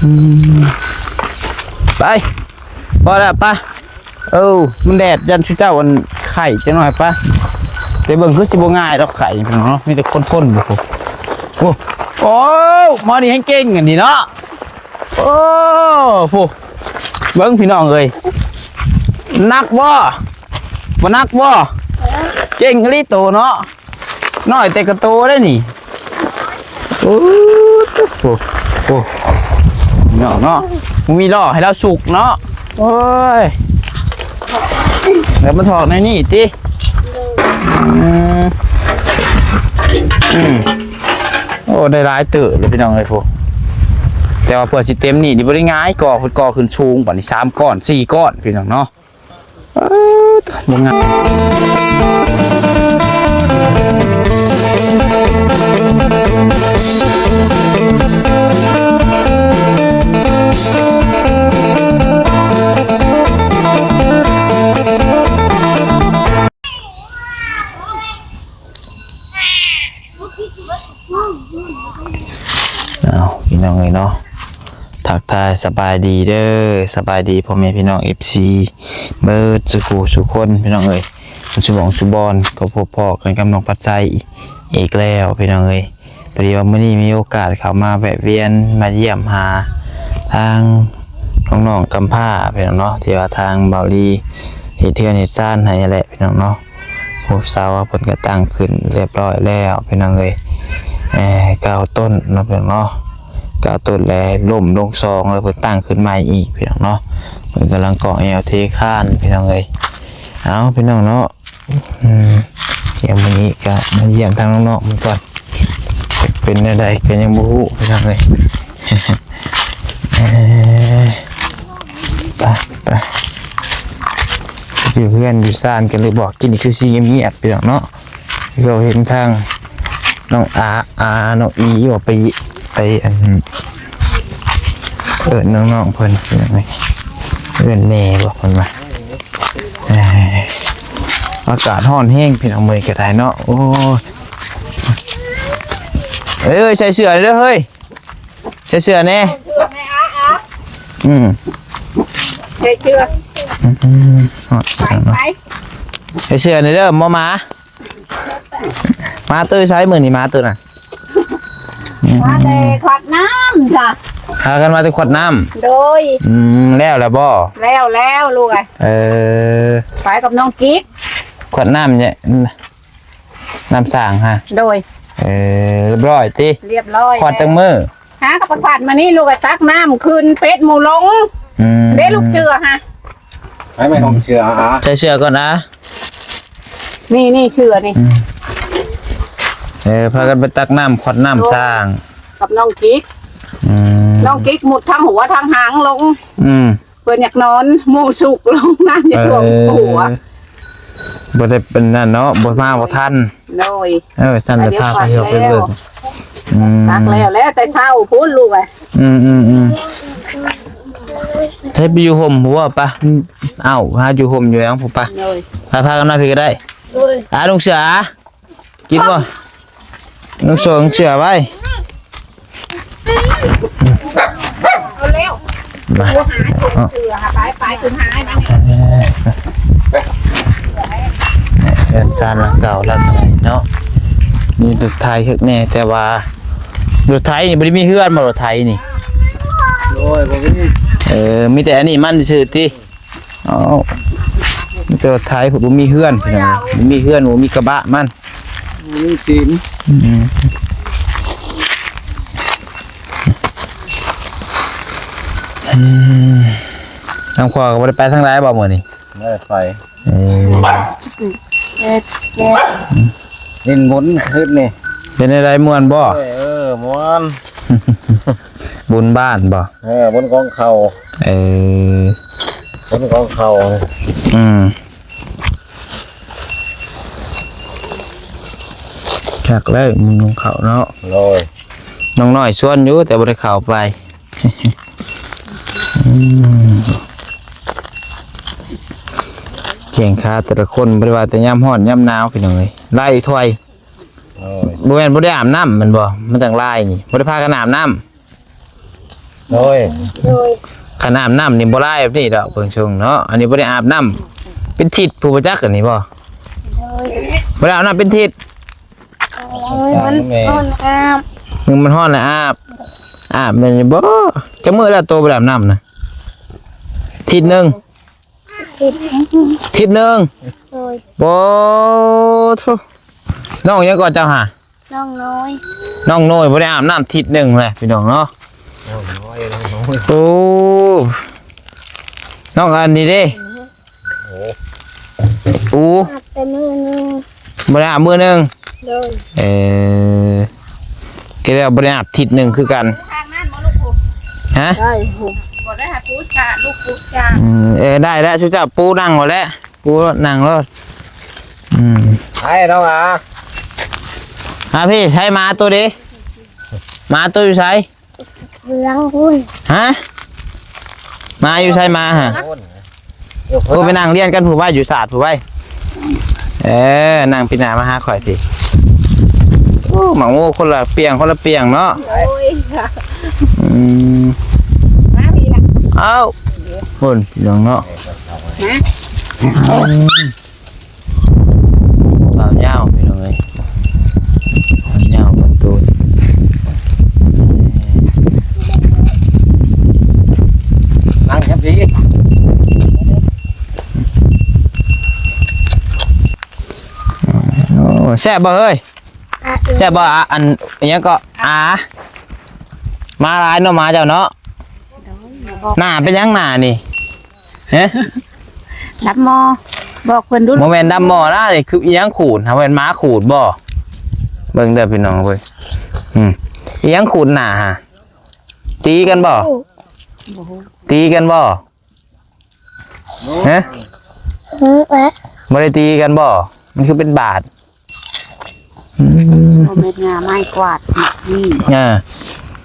ອືມ ໄປ ພໍແລ້ວ ໄປ. ເອີ ມັນແດດ ຢ້ານຊຸມເຈົ້າອັນໄຂ້ຈັກໜ້ອຍ ໄປ. ແຕ່ເບິ່ງຄືຊິບໍ່ງ່າຍດອກໄຂ້ເນາະ ມີແຕ່ຄົນໆຢູ່ພຸ້ນ. ໂອ້ ໂອ້ ໝໍນີ້ແຮງເກັ່ງອັນນີ້ເນາະ. ໂອ້ ພຸ້ນ ເບິ່ງພີ່ນ້ອງເອີຍ ໜັກບໍ່? ບໍ່ໜັກບໍ່? ເກັ່ງອີ່ຫຼີໂຕເນາະ ນ້ອຍແຕ່ກະໂຕໄດ໋ນີ້. ໂອ້ ໂອ້ ໂອ້ ພີ່ນ້ອງເນາະ ບໍ່ມີລໍ້ໃຫ້ລາວສຸກເນາະ. ໂອ້ຍ ແລ້ວມາຖອກໃນນີ້ຕິ. ອືມ ອືມ ໂອ້ ໄດ້ຫຼາຍເຕີບເລີຍພີ່ນ້ອງເອີຍ ໂອ້ ແຕ່ວ່າເພື່ອຊິເຕັມນີ້ນີ້ບໍ່ໄດ້ງ່າຍ ກໍ່ເພິ່ນກໍ່ຂຶ້ນສູງ ບາດນີ້ສາມກ້ອນ ສີ່ກ້ອນ ພີ່ນ້ອງເນາະ. ເອີ ບໍ່ງ່າຍ. ເອົາ ພີ່ນ້ອງເອີຍເນາະ ທັກທາຍສະບາຍດີເດີ ສະບາຍດີພໍ່ແມ່ພີ່ນ້ອງ ເອັຟຊີ ເບິດສູ່ຜູ້ສູ່ຄົນ ພີ່ນ້ອງເອີຍ ສູ່ໝ່ອງສູ່ບ່ອນ ກໍພົບພໍ້ກັນກັບນ້ອງພັດໄຊອີກແລ້ວ ພີ່ນ້ອງເອີຍ. ພໍດີວ່າມື້ນີ້ມີໂອກາດເຂົ້າມາແວະວຽນມາຢ້ຽມຫາທາງນ້ອງໆກຳພ້າ ພີ່ນ້ອງເນາະ ທີ່ວ່າທາງບ່າວລີເຮັດເຮືອນເຮັດຊານໃຫ້ຫັ້ນແຫຼະ ພີ່ນ້ອງເນາະ. ໂອ້ ເສົາເພິ່ນກໍຕັ້ງຂຶ້ນຮຽບຮ້ອຍແລ້ວ ພີ່ນ້ອງເອີຍ ເກົ້າຕົ້ນເນາະ ພີ່ນ້ອງເນາະ ເກົ້າຕົ້ນ ແລ້ວລົ້ມລົງສອງ ແລ້ວເພິ່ນຕັ້ງຂຶ້ນໃໝ່ອີກ ພີ່ນ້ອງເນາະ. ເພິ່ນກຳລັງກໍ່ແອວເທຄານ ພີ່ນ້ອງເອີຍ. ເອົາ ພີ່ນ້ອງເນາະ ອືມ ດຽວມື້ນີ້ກໍມາຢ້ຽມທາງນ້ອງໆເພິ່ນກ່ອນ ເປັນແນວໃດກໍຍັງບໍ່ຮູ້ ພີ່ນ້ອງເອີຍ. ເອີ ໄປ ໄປ ຢູ່ເຮືອນຢູ່ຊານກັນເລີຍບໍ່ ກິນນີ້ຄືຊິງຽບໆ ພີ່ນ້ອງເນາະ. ເຮົາເຫັນທາງນ້ອງອາ ອາ ນ້ອງອີວ່າໄປ ໄປອັນ ເອີ້ນນ້ອງໆເພິ່ນ ເອີ້ນແມ່ບໍ່ເພິ່ນວ່າ. ເອີ ອາກາດຮ້ອນແຮງ ພີ່ນ້ອງ ມື້ນີ້ກໍໄດ້ເນາະ. ໂອ້ຍ ເອີຍ ໃສ່ເສື້ອເດີເຮີ້ຍ ໃສ່ເສື້ອແດ່. ອືມ ໃສ່ເສື້ອ ອືມ ໄປ ໄປ ໃສ່ເສື້ອແດ່ເດີ ໝໍໝາ. ມາໂຕໃສມື້ນີ້ ມາໂຕນະ? ມາແຕ່ຂວດນ້ຳຈ້ະ ພາກັນມາແຕ່ຂວດນ້ຳ. ໂດຍ ອືມ ແລ້ວລະບໍ່? ແລ້ວແລ້ວລູກເອີຍ. ເອີ ໄປກັບນ້ອງກິກ ຂວດນ້ຳເນຍ ນ້ຳສ້າງຮະ. ໂດຍ ເອີ ຮຽບຮ້ອຍຕິ? ຮຽບຮ້ອຍ. ຂວດຈັກມື້? ຫາກັບຂວດມານີ້ລູກເອີຍ ຕັກນ້ຳຂຶ້ນເປັດໝູລົງ. ອືມ ເດ້ລູກເສື້ອຮະ ໃຫ້ແມ່ຂອງເສື້ອ ໃສ່ເສື້ອກ່ອນນະ. ນີ້ ນີ້ເສື້ອນີ້ ອືມ ເອີ ພາກັນໄປຕັກນ້ຳຂອດນ້ຳ ໂດຍ ສ້າງ ກັບນ້ອງກິກ. ອືມ ນ້ອງກິກມຸດທັງຫົວທັງຫາງລົງ. ອືມ ເພິ່ນຢາກນອນ ໝູ່ສຸກລົງນານ ຢາກລວມຫົວ. ເອີ ບໍ່ໄດ້ເປັນນັ້ນເນາະ ບໍ່ມາບໍ່ທັນ. ໂດຍ ເອີ ຊັ້ນລະພາໄປເຮືອໄປເບິ່ງ. ອືມ ຕັກແລ້ວ ແລ້ວແຕ່ເຊົ້າພຸ້ນລູກເອີຍ. ອືມໆໆ ໃຊ້ໄປຢູ່ຮົ່ມພຸ້ນປະ. ເອົ້າ ຫາຢູ່ຮົ່ມຢູ່ຫຍັງພຸ້ນປະ. ໂດຍ ພາ ພາກັນມາພີ້ກໍໄດ້. ໂດຍ ອາ ລຸງເສືອ ອາ ກິນບໍ່? ນຸ່ງໂສ້ງເສື້ອໄວ້. ເອົາແລ້ວ ມາ ເສື້ອຫາໄປ ໄປ ຂຶ້ນຫາໃຫ້ມັນ. ເຮືອນຊານຫຼັງເກົ່າຫຼັງໃໝ່ເນາະ ມີລົດໄຖເຮັດແດ່ ແຕ່ວ່າລົດໄຖນີ້ບໍ່ໄດ້ມີເຮືອນບໍ່ ລົດໄຖນີ້? ໂອ້ຍ ບໍ່ມີ. ເອີ ມີແຕ່ອັນນີ້ມັນຊື່ຕິ. ເອົາ ມີແຕ່ວ່າໄຖພຸ້ນ ບໍ່ມີເຮືອນພີ່ນ້ອງ ບໍ່ມີເຮືອນ ບໍ່ມີກະບະມັນ ບໍ່ມີຕີນ. ອືມ ອືມ ທາງພໍ່ກໍບໍ່ໄດ້ໄປທາງໃດບໍ່ມື້ນີ້? ບໍ່ໄດ້ໄປ. ເອີ ຫຼິ້ນບຸນຄືນນີ້ ເປັນແນວໃດ ມ່ວນບໍ່? ເອີ ມ່ວນ. ບຸນບ້ານບໍ່? ເອີ ບຸນກອງເຂົ້າ. ເອີ ບຸນກອງເຂົ້າ. ອືມ ຄັກແລ້ວ ບຸນກອງເຂົ້າເນາະ. ໂດຍ ນ້ອງນ້ອຍຊວນຢູ່ ແຕ່ບໍ່ໄດ້ເຂົ້າໄປ. ອືມ ແຂ້ງຂາແຕ່ລະຄົນ ບໍ່ໄດ້ວ່າແຕ່ຍາມຮ້ອນຍາມໜາວ ພີ່ນ້ອງເອີຍ ລາຍຖອຍ. ໂດຍ ບໍ່ແມ່ນບໍ່ໄດ້ອາບນ້ຳແມ່ນບໍ່? ມັນຈັ່ງລາຍນີ້ ບໍ່ໄດ້ພາກັນອາບນ້ຳ. ໂດຍ ໂດຍ ຄັນອາບນ້ຳນີ້ບໍ່ຫຼາຍແບບນີ້ດອກ ເບິ່ງຊົງເນາະ. ອັນນີ້ບໍ່ໄດ້ອາບນ້ຳເປັນທິດ ຜູ້ບໍ່ຈັກອັນນີ້ບໍ່? ໂດຍ ບໍ່ໄດ້ອາບນ້ຳເປັນທິດ. ໂອ້ຍ ມັນຮ້ອນອາບ ມັນຮ້ອນແລ້ວອາບ. ອາບແມ່ນຢູ່ບໍ່? ຈັກມື້ແລ້ວໂຕບໍ່ໄດ້ອາບນ້ຳນະ? ທິດໜຶ່ງ ທິດໜຶ່ງ. ໂດຍ ໂອ້ໂທ ນ້ອງຫຍັງເກາະເຈົ້າຫາ? ນ້ອງນ້ອຍ ນ້ອງນ້ອຍບໍ່ໄດ້ອາບນ້ຳທິດໜຶ່ງແຫຼະ ພີ່ນ້ອງເນາະ. ນ້ອງນ້ອຍ ນ້ອງນ້ອຍ ໂອ້ ນ້ອງອັນນີ້ເດ້. ໂອ້ ອາບແຕ່ມື້ໜຶ່ງ ບໍ່ໄດ້ອາບມື້ໜຶ່ງ. ໂດຍ ເອີ ກໍແລ້ວບໍ່ໄດ້ອາບທິດໜຶ່ງຄືກັນ. ທາງນັ້ນບໍ່ລູກຜູ້? ຮະ? ໄດ້ຜູ້ ບໍ່ໄດ້ໃຫ້ປູສາລູກປູສາ. ອືມ ເອີ ໄດ້ແລ້ວ ຊຸເຈົ້າປູນັ່ງໂລດແຫຼະ ປູນັ່ງໂລດ. ອືມ ໄປນ້ອງອາ ອາ ພີ່ ໃສໝາໂຕເດ? ໝາໂຕຢູ່ໃສ? ເຮືອງພຸ້ນ. ຮະ? ໝາຢູ່ໃສໝາຫະ? ພຸ້ນ ຜູ້ໄປນັ່ງລຽນກັນຜູ້ໄວ້ ຢູ່ສາດຜູ້ໄວ້. ເອີ ນັ່ງປີໜ້າມາຫາຂ້ອຍພີ້. ໂອ້ ໝາກໂມຄົນລະປ່ຽງ ຄົນລະປ່ຽງເນາະ. ໂອ້ຍ ອືມ ມາພີ້ລະ. ເອົ້າ ພຸ້ນ ພີ່ນ້ອງເນາະ. ຮະ? ອືມ ບ່າວຍາວ ພີ່ນ້ອງເອີຍ ບ່າວຍາວເບິ່ງໂຕ. ນັ່ງຈັບດີ. ໂອ້ ແຊບບໍ່ເຮີ້ຍ? ແຊບບໍ່? ອາ ອັນ ອີຫຍັງເກາະ? ອາ ມາຫຼາຍເນາະ ໝາເຈົ້າເນາະ. ໜ້າເປັນຫຍັງໜ້ານີ້? ຮະ? ດຳໝໍ້ ບອກເພິ່ນດູ. ບໍ່ແມ່ນດຳໝໍ້ນະ ນີ້ຄືອີຫຍັງຂູດຫະ? ແມ່ນໝາຂູດບໍ່? ເບິ່ງເດີພີ່ນ້ອງເອີຍ. ອືມ ອີຫຍັງຂູດໜ້າຫະ? ຕີກັນບໍ່? ໂອ້ ຕີກັນບໍ່? ຮະ? ອືມ ບໍ່ໄດ້ຕີກັນບໍ່? ມັນຄືເປັນບາດ. ອືມ ບໍ່ແມ່ນຫຍ້າໄມ້ກວາດນີ້. ອ່າ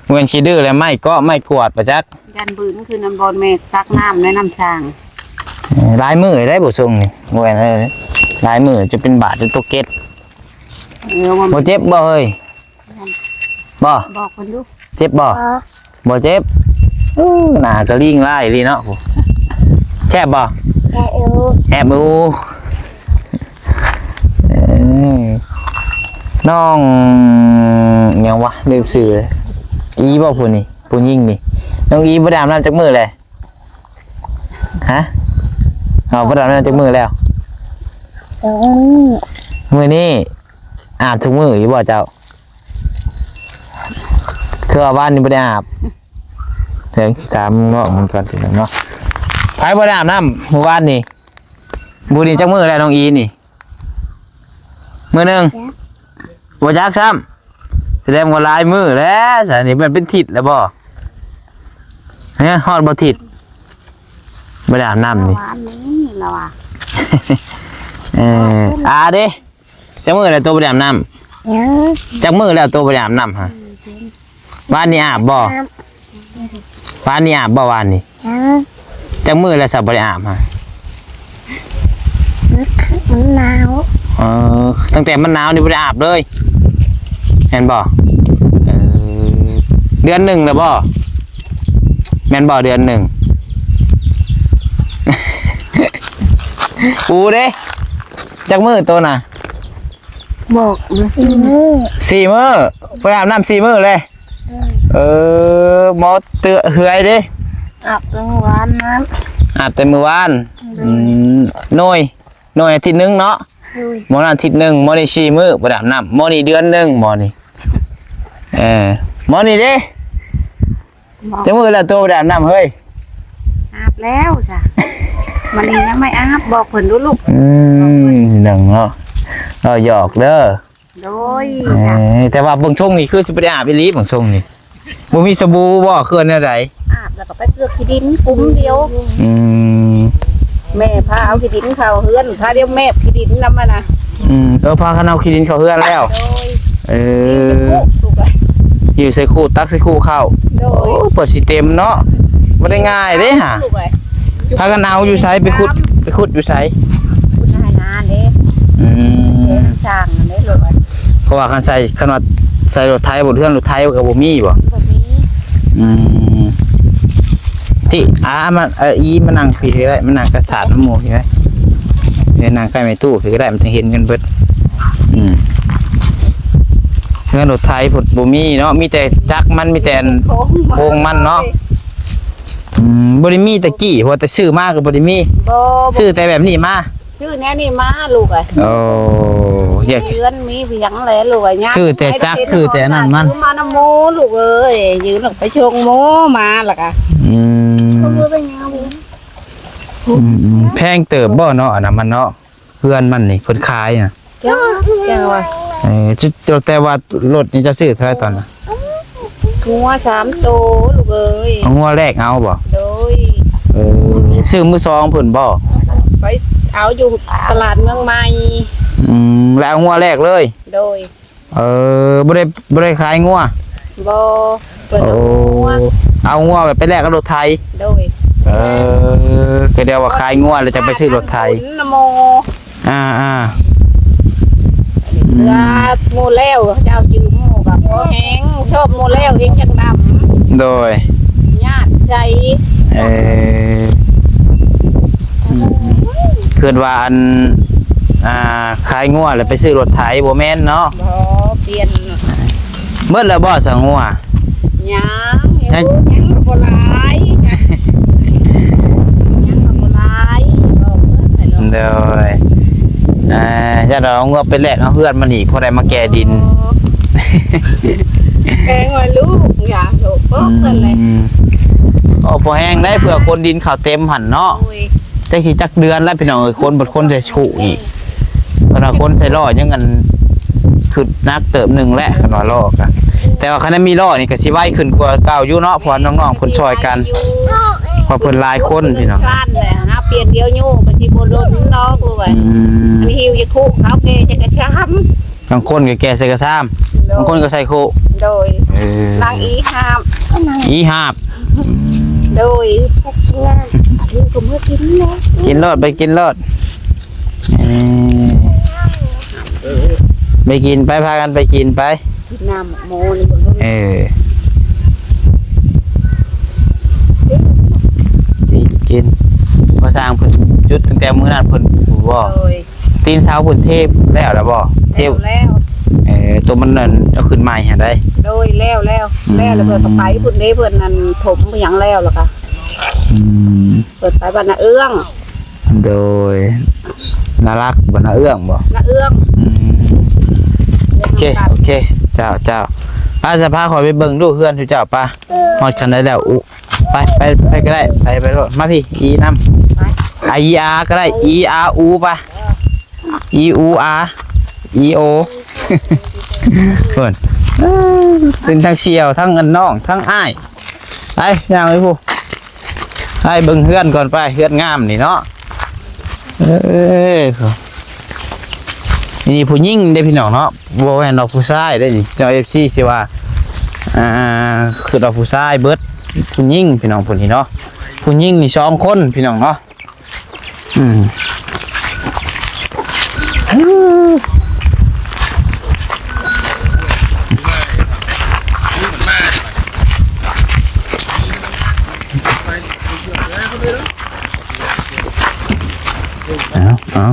ບໍ່ແມ່ນຂີ້ດື້ແລ້ວ ໄມ້ເກາະໄມ້ກວາດປະຈັກ. ຢ້ານບືນຄືນ້ຳບ່ອນແມ່ຕັກນ້ຳໃນນ້ຳສ້າງ. ເອີ ຫຼາຍມື້ໄດ້ບໍ່ຊົງນີ້ ບໍ່ແມ່ນເອີ ຫຼາຍມື້ຈະເປັນບາດຈົນຕົກເກັດ. ເອີ ບໍ່ເຈັບບໍ່ເຮີ້ຍ? ບໍ່ ບອກເພິ່ນດູ. ເຈັບບໍ່? ບໍ່ ບໍ່ເຈັບ. ອູ້ ໜ້າກະລີງຫຼາຍອີ່ຫຼີເນາະ. ແຊບບໍ່? ແຊບຢູ່ ແຊບຢູ່. ເອີ ນ້ອງຫຍັງວະ ລືມຊື່. ອີບໍ່ຜູ້ນີ້ ຜູ້ຍິງນີ້? ນ້ອງອີບໍ່ໄດ້ອາບນ້ຳຈັກມື້ແລ້ວ? ຮະ? ເອົາ ບໍ່ໄດ້ອາບນ້ຳຈັກມື້ແລ້ວ? ສອງມື້. ມື້ນີ້ອາບທຸກມື້ຢູ່ບໍ່ເຈົ້າ? ຄືວ່າວານນີ້ບໍ່ໄດ້ອາບ. ເດີຊິຖາມນ້ອງເພິ່ນກ່ອນເນາະ. ໃຜບໍ່ໄດ້ອາບນ້ຳມື້ວານນີ້? ມື້ນີ້ຈັກມື້ແລ້ວນ້ອງອີນີ້? ມື້ໜຶ່ງ. ບໍ່ຈັກຊ້ຳ. ສະແດງວ່າຫຼາຍມື້ແລ້ວຊະ ນີ້ແມ່ນເປັນທິດແລ້ວບໍ່? ຮະ? ຮອດບໍ່ທິດ? ບໍ່ໄດ້ອາບນ້ຳນີ້. ວານນີ້ລະວ່າ. ເອີ ອາເດ້? ຈັກມື້ແລ້ວໂຕບໍ່ໄດ້ອາບນ້ຳ? ຍັງ. ຈັກມື້ແລ້ວໂຕບໍ່ໄດ້ອາບນ້ຳຫະ? ວານນີ້ອາບບໍ່? ອາບ. ວານນີ້ອາບບໍ່ວານນີ້? ຍັງ. ຈັກມື້ແລ້ວຊະບໍ່ໄດ້ອາບຫະ? ມັນ ມັນໜາວ. ເອີ ຕັ້ງແຕ່ມັນໜາວນີ້ບໍ່ໄດ້ອາບເລີຍ ແມ່ນບໍ່? ເອີ ເດືອນໜຶ່ງແລ້ວບໍ່? ແມ່ນບໍ່ ເດືອນໜຶ່ງ? ປູເດ້? ຈັກມື້ໂຕນະ? ບອກມາ ສີ່ມື້. ສີ່ມື້ ບໍ່ໄດ້ອາບນ້ຳສີ່ມື້ເລີຍ. ເອີ ເອີ ໝໍເຕືອນເຮືອຍເດ້? ອາບແຕ່ມື້ວານນັ້ນ. ອາບແຕ່ມື້ວານ. ໂດຍ. ອືມ ໜ່ວຍ ໜ່ວຍອາທິດໜຶ່ງເນາະ. ໂດຍ. ໝໍນັ້ນອາທິດໜຶ່ງ ໝໍນີ້ສີ່ມື້ບໍ່ໄດ້ອາບນ້ຳ ໝໍນີ້ເດືອນໜຶ່ງ ໝໍນີ້. ເອີ ໝໍນີ້ເດ້? ບອກ ຈັກມື້ແລ້ວໂຕບໍ່ໄດ້ອາບນ້ຳເຮີ້ຍ? ອາບແລ້ວຈ້ະ ມື້ນີ້ຍັງໄມ່ອາບ. ບອກເພິ່ນດູລູກ. ອືມ ໜຶ່ງເນາະ ເວົ້າຫຍອກເດີ. ໂດຍ. ເອີ ແຕ່ວ່າເບິ່ງຊົງນີ້ຄືຊິບໍ່ໄດ້ອາບອີ່ຫຼີ ເບິ່ງຊົງນີ້. ບໍ່ມີສະບູບໍ່ ຄືແນວໃດ? ອາບແລ້ວກໍໄປເກືອກຂີ້ດິນກຸ້ມດຽວ. ອືມ ແມ່ພາເອົາຂີ້ດິນເຂົ້າເຮືອນ ພາດຽວແມບຂີ້ດິນນຳຫັ້ນນະ. ອືມ ເອີ ພາກັນເອົາຂີ້ດິນເຂົ້າເຮືອນແລ້ວ. ໂດຍ. ເອີ ຫິ້ວໃສ່ຄູດ ຕັກໃສ່ຄູດເຂົ້າ. ໂດຍ. ໂອ້ ເພິ່ນຊິເຕັມເນາະ ບໍ່ໄດ້ງ່າຍເດ້ຫະ. ລູກເອີຍ ພາກັນເອົາຢູ່ໃສ? ໄປຂຸດ ໄປຂຸດຢູ່ໃສ? ຂຸດໃນໄຮ່ນາເດ້. ອືມ ເອີ ທາງນັ້ນເດ້ລູກເອີຍ. ເພາະວ່າຄັນໃສ່ ຄັນວ່າໃສ່ລົດໄຖ ບົດເຮືອນລົດໄຖກໍບໍ່ມີບໍ່? ບໍ່ມີ. ອືມ ທີ່ ອ່າ ມາ ເອີ ອີ ມານັ່ງພີ້ກໍໄດ້ ມານັ່ງກະສາດນຳໝູ່ພີ້ໄດ້ ເອີ ນັ່ງໃກ້ແມ່ຕູ້ພີ້ກໍໄດ້ ມັນຈະເຫັນກັນເບິດ. ອືມ ເຮືອນລົດໄຖພຸ້ນບໍ່ມີເນາະ ມີແຕ່ຈັກມັນ ມີແຕ່ອັນໂຄງມັນເນາະ. ອືມ ບໍ່ໄດ້ມີແຕ່ກີ້ ເພາະວ່າແຕ່ຊື້ມາກໍບໍ່ໄດ້ມີ. ບໍ່ ຊື້ແຕ່ແບບນີ້ມາ. ຊື້ແນວນີ້ມາລູກເອີຍ. ໂອ້ ຢາກ ເຮືອນມີພຽງແຫຼະລູກເອີຍ. ຊື້ແຕ່ຈັກ ຊື້ແຕ່ອັນນັ້ນມັນ ມານຳໝູ່ລູກເອີຍ. ຢືມໄປສົ່ງໝູ່ມາລະກະ ອືມ ອືມ ແພງເຕີບບໍ່ເນາະ ອັນນັ້ນມັນເນາະ ເຮືອນມັນນີ້ເພິ່ນຂາຍນະ. ເຈົ້າ ເຈົ້າວ່າ ເອີ ແຕ່ວ່າລົດນີ້ເຈົ້າຊື້ເທົ່າໃດຕອນນັ້ນ? ງົວສາມໂຕລູກເອີຍ. ເອົາງົວແລກເອົາບໍ່? ໂດຍ. ເອີ ຊື້ມືສອງພຸ້ນບໍ່? ໄປເອົາຢູ່ຕະຫຼາດເມືອງໃໝ່. ອືມ ແລ້ວເອົາງົວແລກເລີຍ? ໂດຍ. ເອີ ບໍ່ໄດ້ ບໍ່ໄດ້ຂາຍງົວ? ບໍ່ ເພິ່ນເອົາງົວ ເອົາງົວແບບໄປແລກກັບລົດໄຖ? ໂດຍ. ເອີ ກໍດຽວວ່າຂາຍງົວແລ້ວຈະໄປຊື້ລົດໄຖ ນະໂມ. ອ່າໆ ເພື່ອໝູ່ແລ້ວ ເຂົາເຈົ້າຈື່ໝູ່ກັບພໍແຮງ ຊອບໝູ່ແລ້ວເອງຈັ່ງດຳ. ໂດຍ. ຍາດໃຈ ເອີ ອືມ ຄິດວ່າອັນ ອ່າ ຂາຍງົວແລ້ວໄປຊື້ລົດໄຖ ບໍ່ແມ່ນເນາະ? ບໍ່ ປ່ຽນ. ໝົດແລ້ວບໍ່ສະງົວ? ຍັງ ຍັງ ຍັງບໍ່ຫຼາຍ ຍັງບໍ່ຫຼາຍ ບໍ່ເບິດໄປແລ້ວ. ໂດຍ. ອ່າ ຢ້ານວ່າເອົາເງິນໄປແລກເອົາເຮືອນມັນອີກ ພໍໄດ້ມາແກ່ດິນ. ແພງວ່າລູກ ຢ່າໂລກ ອືມ ເພິ່ນແຫຼະ. ໂອ້ ພໍແຮງໄດ໋ ເພື່ອຄົນດິນເຂົ້າເຕັມຫັ້ນເນາະ. ໂອ້ຍ ຈັກຊິຈັກເດືອນແລ້ວພີ່ນ້ອງເອີຍ ຄົນ ບັດຄົນໃສ່ຊຸອີກ ຂະໜາດຄົນໃສ່ລໍ້ຍັງອັນ ຄຶດໜັກເຕີບໜຶ່ງແຫຼະ ຄັນວ່າລໍ້ກະ ແຕ່ວ່າຄັນໄດ້ມີລໍ້ນີ້ກະຊິໄວຂຶ້ນກວ່າເກົ່າຢູ່ເນາະ ເພາະວ່ານ້ອງໆເພິ່ນຊ່ອຍກັນ ເພາະເພິ່ນຫຼາຍຄົນພີ່ນ້ອງ. ຊັ້ນແຫຼະ ຫາປ່ຽນດຽວຢູ່ກະຊິບໍ່ດົນດອກ ອືມ ອັນຫິວຢາຄຸເຂົາແກ່ຈັກກະຊາມ. ບາງຄົນກໍແກ່ໃສ່ກະຊາມ ໂດຍ ບາງຄົນກໍໃສ່ຄຸ. ໂດຍ. ເອີ ນາງອີຫາບ ອີຫາບ. ໂດຍ. ກິນໂລດ ໄປກິນໂລດ ເອີ ໄປກິນໄປ ພາກັນໄປກິນໄປ ກິນນ້ຳໝໍນີ້ເບິ່ງ. ເອີ ກິນ ບໍ່ຊ່າງເພິ່ນຢຸດຕັ້ງແຕ່ມື້ນັ້ນເພິ່ນບໍ່. ໂດຍ. ຕີນເສົາພຸ້ນເທແລ້ວລະບໍ່? ເທແລ້ວ. ເອີ ໂຕມັນນັ້ນເອົາຂຶ້ນໃໝ່ຫັ້ນໃດ໋. ໂດຍ ແລ້ວ ແລ້ວ ອືມ ແລ້ວ ແລ້ວເພິ່ນກໍໄປພຸ້ນເດ້ ເພິ່ນນັ້ນຖົມຫຍັງແລ້ວລະກະ ອືມ ເພິ່ນໄປບ້ານນາເອື້ອງ. ໂດຍ. ນາລັກບໍ່? ນາເອື້ອງບໍ່? ນາເອື້ອງ. ອືມ ໂອເຄ ໂອເຄ ເຈົ້າ ເຈົ້າ. ອາ ຈະພາຂ້ອຍໄປເບິ່ງດູເຮືອນເຈົ້າ ໄປ ຮອດຄັນໃດແລ້ວ. ອຸ ໄປ ໄປ ໄປກໍໄດ້ ໄປ ໄປໂລດ ມາພີ້ ອີນຳ ໄປ ອາ ອີອາກໍໄດ້ ອີອາອູ ໄປ ອີອູອາ ອີໂອ ເພິ່ນ ເອີ ເປັນທັງສ່ຽວ ທັງອັນນ້ອງ ທັງອ້າຍ ໄປ ຍ່າງໄປພຸ້ນ ໄປເບິ່ງເຮືອນກ່ອນ ໄປ ເຮືອນງາມນີ້ເນາະ. ເອີ ນີ້ຜູ້ຍິງເດ້ພີ່ນ້ອງເນາະ ບໍ່ແມ່ນວ່າຜູ້ຊາຍເດ້ນີ້ ເຈົ້າເອັຟຊີຊິວ່າ ອ່າ ຄືວ່າຜູ້ຊາຍເບິດ ຜູ້ຍິງພີ່ນ້ອງຜູ້ນີ້ເນາະ ຜູ້ຍິງນີ້ສອງຄົນພີ່ນ້ອງເນາະ. ອືມ ເອົາ ເອົາ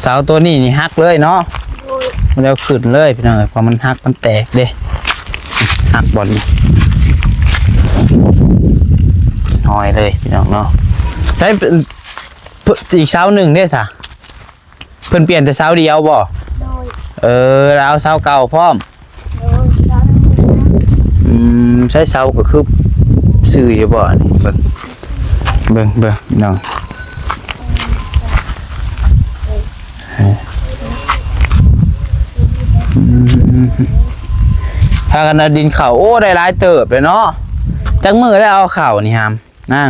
ເສົາຕົວນີ້ນີ້ຫັກເລີຍເນາະ. ໂດຍ. ບໍ່ໄດ້ເອົາຂຶ້ນເລີຍພີ່ນ້ອງເອີຍ ເພາະມັນຫັກມັນແຕກເດ້ ຫັກບ່ອນນີ້ ຮອຍເລີຍພີ່ນ້ອງເນາະ. ໃຊ້ ອີກເສົາໜຶ່ງເດ້ຊະ ເພິ່ນປ່ຽນແຕ່ເສົາດຽວບໍ່? ໂດຍ. ເອີ ແລ້ວເອົາເສົາເກົ່າພ້ອມ? ໂດຍ. ອືມ ໃຊ້ເສົາກໍຄືຊື່ຢູ່ບໍ່ ອັນນີ້ ເບິ່ງ ເບິ່ງ ເບິ່ງພີ່ນ້ອງ. ອືມ ພາກັນເອົາດິນເຂົ້າ ໂອ້ ໄດ້ຫຼາຍເຕີບເລີຍເນາະ. ຈັກມື້ແລ້ວເອົາເຂົ້ານີ້ຫາມ? ນາງ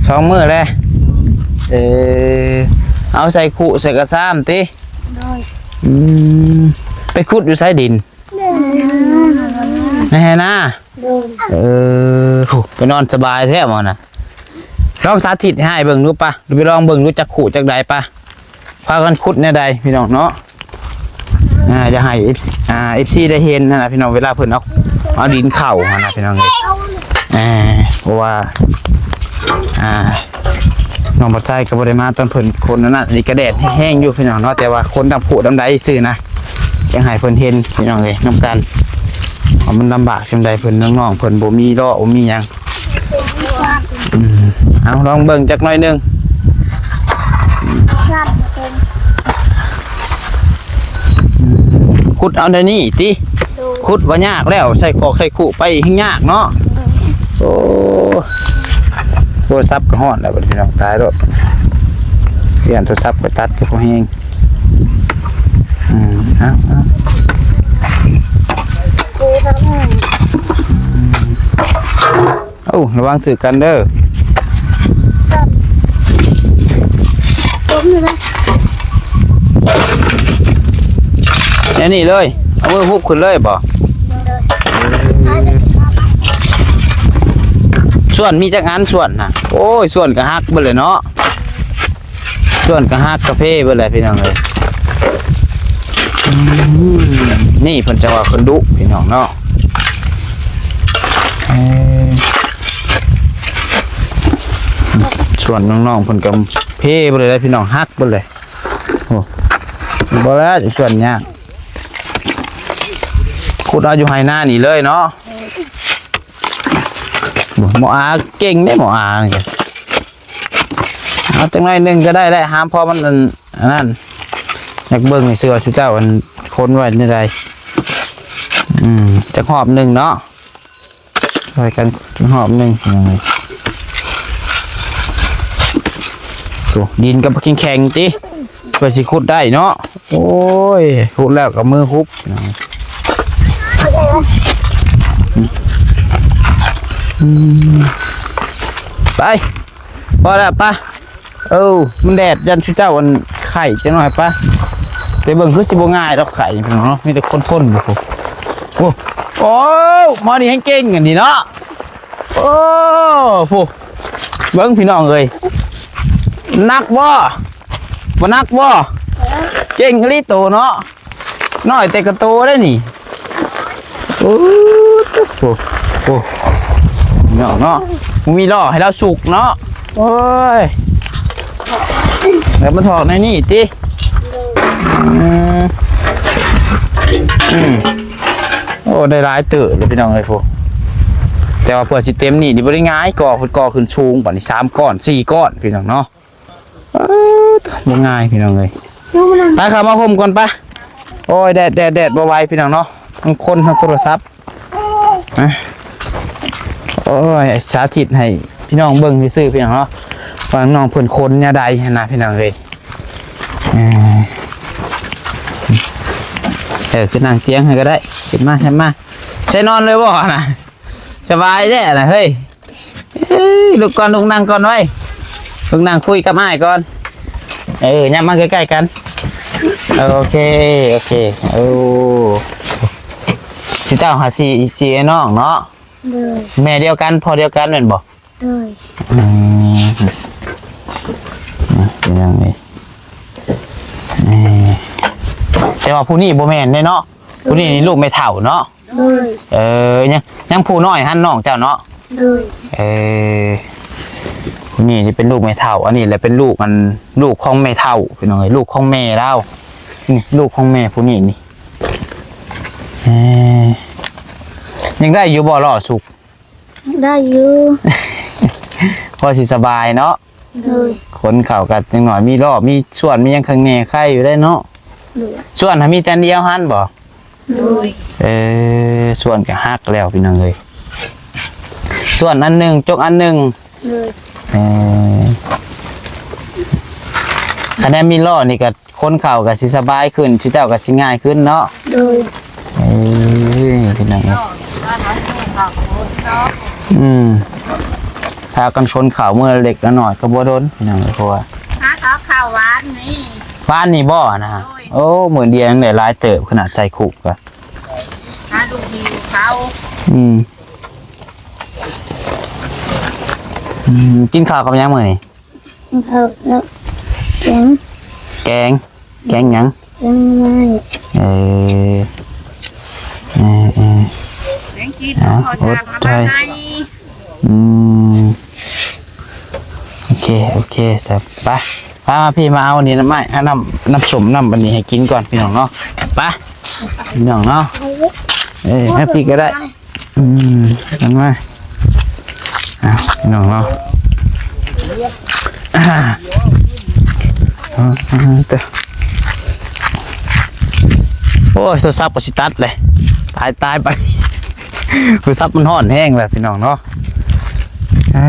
ສອງມື້ແລ້ວ. ເອີ ເອົາໃສ່ຄຸໃສ່ກະຊາມຕິ? ໂດຍ. ອືມ ໄປຂຸດຢູ່ໃສດິນ? ໃນໄຮ່ນາ. ໂດຍ. ເອີ ໂຫ ໄປນອນສະບາຍແທ້ໝໍນະ. ລອງສາທິດໃຫ້ເບິ່ງດູປະ ໄປລອງເບິ່ງດູ ຈັກຂຸຈັກໃດປະ. ພາກັນຂຸດແນວໃດພີ່ນ້ອງເນາະ. ອ່າ ຢາກໃຫ້ເອັຟຊີ ອ່າ ເອັຟຊີໄດ້ເຫັນຫັ້ນນະພີ່ນ້ອງ ເວລາເພິ່ນເອົາ ເອົາດິນເຂົ້າຫັ້ນນະພີ່ນ້ອງເອີຍ. ອ່າ ເພາະວ່າ ອ່າ ນ້ອງບັດໄຊກໍບໍ່ໄດ້ມາຕອນເພິ່ນຄົນນັ້ນນະ. ນີ້ກະແດດແຮງຢູ່ພີ່ນ້ອງເນາະ ແຕ່ວ່າຄົນດຳຜູ້ດຳໃດຊື່ນະ ຈັ່ງໃຫ້ເພິ່ນເຫັນພີ່ນ້ອງເອີຍ ນຳກັນ ວ່າມັນລຳບາກສ່ຳໃດ. ເພິ່ນນ້ອງໆ ເພິ່ນບໍ່ມີລໍ້ບໍ່ມີຫຍັງ. ອືມ ເອົາລອງເບິ່ງຈັກໜ້ອຍໜຶ່ງ. ຂຸດເອົາແນວນີ້ຕິ? ໂດຍ. ຂຸດວ່າຍາກແລ້ວ ໃສ່ຄອກໃສ່ຄຸໄປແຮ່ງຍາກເນາະ. ໂດຍ. ໂອ້ ໂທລະສັບກໍຮ້ອນແລ້ວບັດນີ້ພີ່ນ້ອງ ຕາຍໂລດ. ປ່ຽນໂທລະສັບໄປຕັດກໍພໍແຮງ. ອືມ ເອົາ ເອົາ ໂອ້ ລະວັງຖືກກັນເດີ. ແນວນີ້ເລີຍ ເອົາມືຮຸບຂຶ້ນເລີຍບໍ? ສ່ວນມີຈັກອັນ ສ່ວນນະ? ໂອ້ຍ ສ່ວນກໍຫັກເບິດເລີຍເນາະ. ສ່ວນກະຫັກກະເພເບິດແຫຼະພີ່ນ້ອງເອີຍ. ອືມ ນີ້ເພິ່ນຈັ່ງວ່າເພິ່ນດຸພີ່ນ້ອງເນາະ. ເອີ ສ່ວນນ້ອງໆ ເພິ່ນກະເພເບິດເລີຍພີ່ນ້ອງ ຫັກເບິດເລີຍ. ໂອ້ ບໍ່ແລ້ວ ສ່ວນຍາກ ຂຸດເອົາຢູ່ໄຮ່ນານີ້ເລີຍເນາະ. ໂອ້ ໝໍອາເກັ່ງເດ້ ໝໍອານີ້. ເອົາຈັກໜ້ອຍໜຶ່ງກໍໄດ້ແຫຼະ ຫາມພໍມັນອັນ ອັນນັ້ນ ຢາກເບິ່ງຊື່ວ່າຊຸເຈົ້າອັນຄົນໄວ້ແນວໃດ. ອືມ ຈັກຮອບໜຶ່ງເນາະ ຊ່ອຍກັນຮອບໜຶ່ງ. ໂອ້ ດິນກໍແຂງໆ ຕິ ເພື່ອຊິຂຸດໄດ້ເນາະ. ໂອ້ຍ ຂຸດແລ້ວກໍມືຮຸບ. ອືມ ໄປ ພໍແລ້ວປະ. ເອີ ມັນແດດ ຢ້ານຊຸເຈົ້າອັນໄຂ້ຈັກໜ້ອຍປະ. ໄປເບິ່ງຄືຊິບໍ່ງ່າຍດອກໄຂ້ນີ້ເນາະ ມີແຕ່ຄົນທົນຢູ່ພຸ້ນ. ໂອ້ ໂອ້ ໝໍນີ້ແຮ່ງເກັ່ງອັນນີ້ເນາະ. ໂອ້ ພຸ້ນ ເບິ່ງພີ່ນ້ອງເອີຍ ໜັກບໍ່? ບໍ່ໜັກບໍ່? ເກັ່ງອີ່ຫຼີໂຕເນາະ. ນ້ອຍແຕ່ກະໂຕໄດ໋ນີ້. ໂອ້ ໂອ້ ໂອ້ ເນາະ ເນາະ ບໍ່ມີລໍ້ໃຫ້ລາວສຸກເນາະ. ໂອ້ຍ ແລ້ວມາຖອກໃນນີ້ຕິ? ອືມ ອືມ ໂອ້ ໄດ້ຫຼາຍເຕີບເລີຍພີ່ນ້ອງເອີຍ. ໂອ້ ແຕ່ວ່າເພື່ອຊິເຕັມນີ້ນີ້ບໍ່ໄດ້ງ່າຍ ກໍ່ເພິ່ນກໍ່ຂຶ້ນສູງ ບາດນີ້ສາມກ້ອນ ສີ່ກ້ອນ ພີ່ນ້ອງເນາະ. ເອີ ບໍ່ງ່າຍພີ່ນ້ອງເອີຍ. ໄປ ເຂົ້າມາຮົ່ມກ່ອນປະ. ໂອ້ຍ ແດດ ແດດ ແດດ ບໍ່ໄຫວພີ່ນ້ອງເນາະ ທັງຄົນທັງໂທລະສັບ. ອະ ໂອ້ຍ ສາທິດໃຫ້ພີ່ນ້ອງເບິ່ງຊື່ໆ ພີ່ນ້ອງເນາະ ວ່ານ້ອງເພິ່ນຄົນແນວໃດຫັ້ນນະ ພີ່ນ້ອງເອີຍ. ເອີ ເອີ ຂຶ້ນນັ່ງຕຽງໃຫ້ກໍໄດ້ ຂຶ້ນມາ ຂຶ້ນມາ. ໃສ່ນອນເລີຍບໍ່ນະ? ສະບາຍແທ້ນະເຮີ້ຍ. ເອີຍ ລຸກກ່ອນ ລຸກນັ່ງກ່ອນໄວ້ ລຸກນັ່ງຄຸຍກັບອ້າຍກ່ອນ. ເອີ ຍ່າງມາໃກ້ໆກັນ. ໂອເຄ ໂອເຄ. ໂອ້ ຊິເຈົ້າຫາສີ່ ສີ່ອ້າຍນ້ອງເນາະ. ໂດຍ. ແມ່ດຽວກັນ ພໍ່ດຽວກັນແມ່ນບໍ່? ໂດຍ. ອືມ ເປັນຫຍັງນີ້? ເອີ ແຕ່ວ່າຜູ້ນີ້ບໍ່ແມ່ນເດ້ເນາະ. ຜູ້ນີ້ນີ້ລູກແມ່ເຖົ້າເນາະ. ໂດຍ. ເອີ ຍັງ ຍັງຜູ້ນ້ອຍຫັ້ນນ້ອງເຈົ້າເນາະ. ໂດຍ. ເອີ ຜູ້ນີ້ນີ້ເປັນລູກແມ່ເຖົ້າ ອັນນີ້ແຫຼະເປັນລູກ ອັນ ລູກຂອງແມ່ເຖົ້າ ພີ່ນ້ອງເອີຍ ລູກຂອງແມ່ລາວ. ນີ້ລູກຂອງແມ່ຜູ້ນີ້ນີ້. ເອີ ຍັງໄດ້ຢູ່ບໍ່ລໍ້ສຸກ? ໄດ້ຢູ່ ພໍຊິສະບາຍເນາະ. ໂດຍ. ຂົນເຂົ້າກໍຈັ່ງໜ້ອຍ ມີລໍ້ ມີສວນ ມີຫຍັງຂ້າງແນ່ ໄຄຢູ່ໄດ໋ເນາະ. ໂດຍ. ສວນຫາມີແຕ່ອັນດຽວຫັ້ນບໍ່? ໂດຍ. ເອີ ສວນກໍຫັກແລ້ວພີ່ນ້ອງເອີຍ ສວນອັນໜຶ່ງ ຈົກອັນໜຶ່ງ. ໂດຍ. ເອີ ຄັນແມ່ນມີລໍ້ນີ້ກໍ ຂົນເຂົ້າກໍຊິສະບາຍຂຶ້ນ ຊຸເຈົ້າກໍຊິງ່າຍຂຶ້ນເນາະ. ໂດຍ. ເອີ ພີ່ນ້ອງເອີຍ ອືມ ພາກັນຂົນເຂົ້າມື້ລະເລັກລະໜ້ອຍກໍບໍ່ດົນ ພີ່ນ້ອງເອີຍ ເພາະວ່າ ຫາເຂົ້າວານນີ້ ວານນີ້ບໍ່ນະ? ໂດຍ. ໂອ້ ມື້ດຽວຍັງໄດ້ຫຼາຍເຕີບ ຂະໜາດໃສ່ຄຸກກໍ ຫາລູກຫິວເຂົ້າ. ອືມ ອືມ ກິນເຂົ້າກັບຫຍັງມື້ນີ້? ເຂົ້າກັບແກງ ແກງ ແກງຫຍັງ? ແກງໜໍ່ໄມ້. ເອີ ເອີ ເອີ ແກງກິນ ເອົາ ເອົາເຂົ້າສານມາໃຫ້. ອືມ ເຄ ໂອເຄ ຊະ ໄປ ພາມາພີ່ ມາເອົານີ້ ນ້ຳໄມ້ ເອົານ້ຳ ນ້ຳສົ້ມ ນ້ຳອັນນີ້ໃຫ້ກິນກ່ອນ ພີ່ນ້ອງເນາະ ໄປ ພີ່ນ້ອງເນາະ ເອີ ໃຫ້ພີ່ກໍໄດ້ ອືມ ເອົາມາ ອ້າວ ພີ່ນ້ອງເນາະ ອາ ເອີ ໂອ້ຍ ໂທລະສັບກໍຊິຕັດເລີຍ ຕາຍ ຕາຍໄປ ໂທລະສັບມັນຮ້ອນແຮງແລ້ວ ພີ່ນ້ອງເນາະ ອ່າ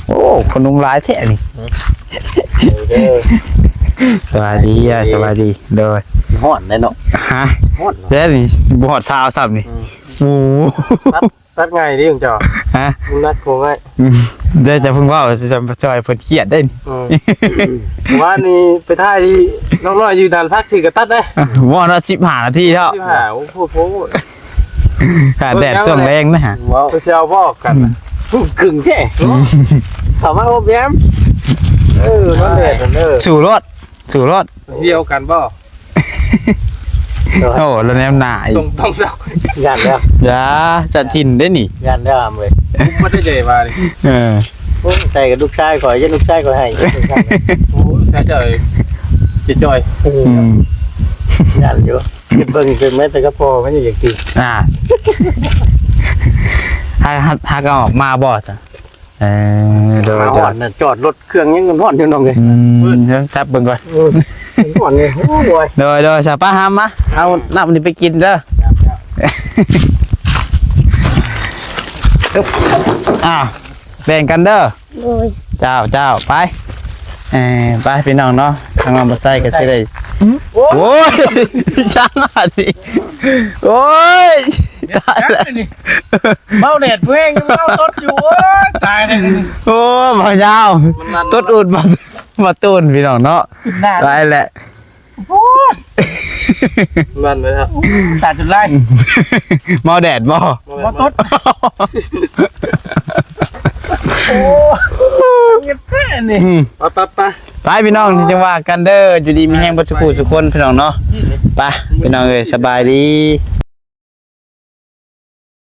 ໂອ້ ຄົນນຸ່ງຫຼາຍແທ້ນີ້ ເດີ ສະບາຍດີ ສະບາຍດີ ໂດຍ ຮ້ອນແດ່ເນາະ ຮະ ຮ້ອນເນາະ ແທ້ນີ້ ບໍ່ຮອດຊາວຊ້ຳນີ້ ອືມ ໂອ້ ຕັດ ຕັດງ່າຍເດ້ຂອງເຈົ້າ ຮະ ມັນໜັກໂຄງໄອ້ ອືມ ເດີ ຈະເພິ່ງເວົ້າ ຈະຊ່ອຍເພິ່ນຄຽດໄດ້ນີ້ ອືມ ວານນີ້ໄປຖ່າຍທີ່ນ້ອງນ້ອຍຢູ່ດ່ານພັກ ຖືກະຕັດເດ້ ວ່າເນາະ ສິບຫ້ານາທີແລ້ວ ສິບຫ້າ ໂອ້ໂຫ ຂາດແດດຊ່ວງແລງນະ ເວົ້າ ເພິ່ນຊິເອົາບໍ່ກັນ ອືມ ຄຶງແທ້ເນາະ ອືມ ເຂົ້າມາໂຮມແຮມ ເອີ ນອນແດດເດີ ສູ້ໂລດ ສູ້ໂລດ ດຽວກັນບໍ່ ໂອ້ ລະແນມໜ້າອີກ ຕ້ອງ ຕ້ອງ ຢ້ານແລ້ວ ຢ່າ ເຈົ້າຖິ່ນເດ້ນີ້ ຢ້ານແລ້ວຫຳເອີຍ ບໍ່ໄດ້ໃດວ່ານີ້ ເອີ ໂອ້ ໃສ່ກັບລູກຊາຍຂ້ອຍ ຢ້ານລູກຊາຍຂ້ອຍໃຫ້ ໂອ້ ໃສ່ຈ່ອຍ ຈ່ອຍ ອືມ ຢ້ານຢູ່ ຄິດເບິ່ງເປັນແມ່ນແຕ່ກັບພໍ່ມັນຍັງຢາກຕີ ອ່າ ຫາ ຫາ ຫາກໍອອກມາບໍ່ຊະ? ເອີ ໂດຍ ມາຮອດ ໂດຍ ນະ ຈອດລົດເຄື່ອງຍັງຮ້ອນຢູ່ນ້ອງເອີຍ ອືມ ຈັບເບິ່ງກ່ອນ ເອີ ຮ້ອນເລີຍ ໂອ້ຍ ໂດຍ ໂດຍ ສະ ປະຫາມາ ເອົານ້ຳນີ້ໄປກິນເດີ ອ່າ ແບ່ງກັນເດີ ໂດຍ ເຈົ້າ ເຈົ້າ ໄປ ເອີ ໄປ ພີ່ນ້ອງເນາະ ທາງນ້ອງບໍ່ໃສ່ກໍຊິໄດ້ ໂອ້ຍ ໂອ້ຍ ຊ່າງອັນນີ້ ໂອ້ຍ ຕາຍແລ້ວ ເມົາແດດແຮງ ເມົາຕົດຢູ່ ໂອ້ຍ ຕາຍແລ້ວ ໂອ້ ບໍ່ຍາວ ມັນ ຕົດອຸ່ນ ບໍ່ ບໍ່ຕູນ ພີ່ນ້ອງເນາະ ຕາຍແລ້ວ ໂອ້ຍ ມັນເລີຍ ຕາຍຈົນໄລ່ ເມົາແດດບໍ່ ບໍ່ຕົດ ໂອ້ ເກັບແທ້ນີ້ ອືມ ໄປ ໄປ ໄປ ໄປ ພີ່ນ້ອງ ຈັ່ງວ່າກັນເດີ ຢູ່ດີມີແຮງເບິດສູ່ຜູ້ສູ່ຄົນ ພີ່ນ້ອງເນາະ ໄປ ພີ່ນ້ອງເອີຍ ສະບາຍດີ.